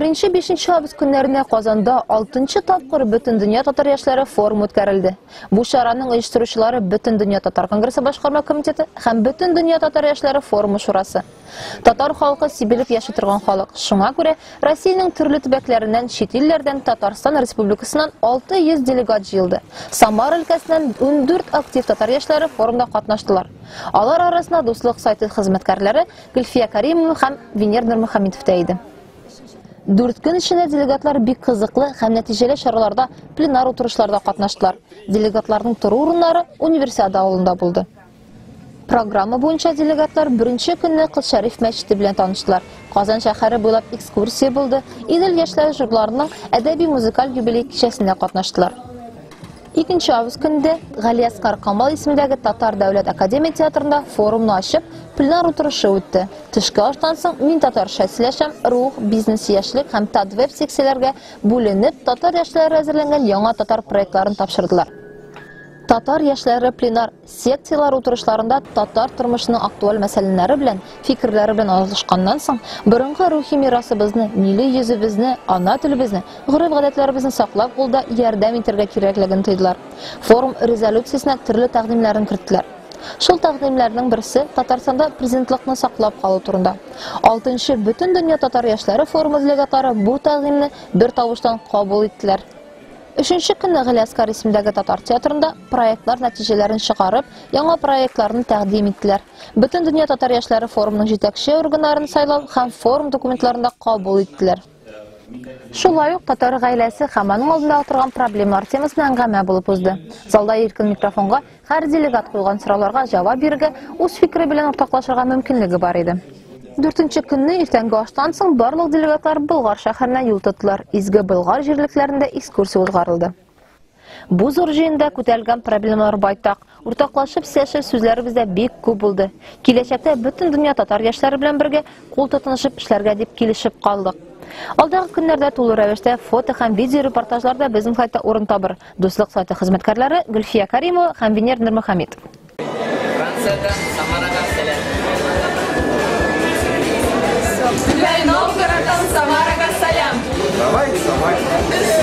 Беренче-бишенче август көннәренә Казанда алтынчы тапкыр Бөтендөнья татар яшьләре форумы үткәрелде. Бу чараның оештыручылары Бөтендөнья татар конгрессы башкарма комитеты һәм Бөтендөнья татар яшьләре форумы шурасы. Татар халкы сибелеп яши торган халык. Шуңа күрә Россиянең төрле төбәкләреннән, чит илләрдән, Татарстан Республикасыннан 600 делегат җыелды. Самара өлкәсеннән 14 актив татар яшьләре форумда катнаштылар. Алар арасында Дуслык сайты хезмәткәрләре Гөлфия Каримова һәм Венер Нурмөхәммитов та иде. 4 көн эчендә делегатлар бик кызыклы һәм нәтиҗәле чараларда, пленар утырышларда катнаштылар. Делегатларның тору урыннары Универсиада авылында булды. Программа буенча делегатлар беренче көнне Кол Шәриф мәчете белән таныштылар. Казан шәһәре буйлап экскурсия булды, Идел яшьләре журналының әдәби-музыкаль юбилей кичәсендә катнаштылар. Икенче август көнендә Галиәсгар Камал исемендәге Татар дәүләт академия театрында форумны ачып, пленар утырышы үтте. Төшке аштан соң Мин татарча сөйләшәм, Рух, бизнес, яшьлек һәм Татвеб секцияләргә бүленеп, татар яшьләре әзерләнгән яңа татар проектларын тапшырдылар. Татар яшьләре пленар секцияләр утырышларында татар тормышының актуаль мәсьәләләре белән, фикерләре белән аралашканнан соң, борынгы рухи мирасыбызны, милли йөзебезне, ана телебезне, гореф-гадәтләребезне саклап калуда ярдәм итәргә кирәклеген тойдылар. Форум резолюциясенә төрле тәкъдимнәрен керттеләр. Шул тәкъдимнәрнең берсе Татарстанда президентлыкны саклап калу турында. Алтынчы Бөтендөнья татар яшьләре форумы делегатлары бу тәкъдимне бер тавыштан кабул иттеләр. Өченче көнне Галиәсгар исемендәге татар театрында проектлар нәтиҗәләрен чыгарып, яңа проектларны тәкъдим иттеләр. Бөтендөнья татар яшьләре форумының җитәкче органнарын сайлау һәм форум документларын да кабул иттеләр. Шулай ук татар гаиләсе һәм аның алдында торган проблемалар темасына әңгәмә булып узды. Залда иркен микрофонга һәр делегат куйган сорауларга җавап бирергә, үз фикере белән уртаклашырга мөмкинлеге бар иде. Дүртенче көнне иртәнге аштан соң барлык делегатлар Болгар шәһәренә юл тоттылар. Изге Болгар җирлекләрендә экскурсия уздырылды. Бу зур җыенда күтәрелгән проблемалар байтак. Уртаклашып сөйләшер сүзләребез дә бик күп булды. Киләчәктә бөтен дөнья татар яшьләре белән бергә кул тотынышып эшләргә дип килешеп калдык. Алдагы көннәрдә тулы рәвештә фото һәм видео репортажлар да безнең сайтта урын табыр. Дуслык сайты хезмәткәрләре Гөлфия Каримова һәм Венер Нурмөхәммит. Франциядән Самарага сәлам. Новгородтан Самарага сәлам. Давай, давай.